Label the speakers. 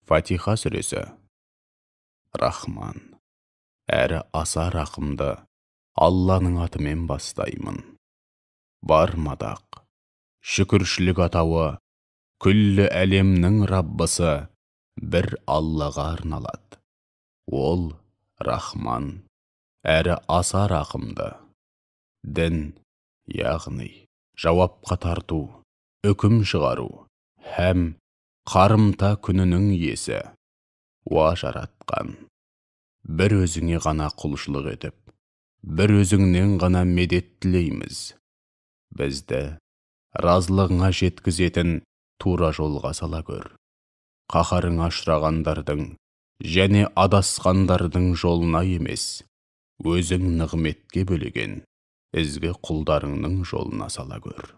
Speaker 1: Фатиха сүресі. Рахман, әрі аса рақымды Алланың атымен бастаймын. Бар мадақ, шүкіршілік атауы күллі әлемнің Раббысы бір Аллаға арналады. Ол Рахман, әрі аса рақымды. Дін, яғни жауапқа тарту, үкім шығару һәм қарымта күнінің иесі. Уа жаратқан, бір өзіңе ғана құлшылық етіп, бір өзіңнен ғана медет тілейміз. Бізді разылығыңа жеткізетін тура жолға сала көр. Қаһарыңа ұшырағандардың және адасқандардың жолына емес, өзің нығметке бөлеген ізгі құлдарыңның жолына сала көр.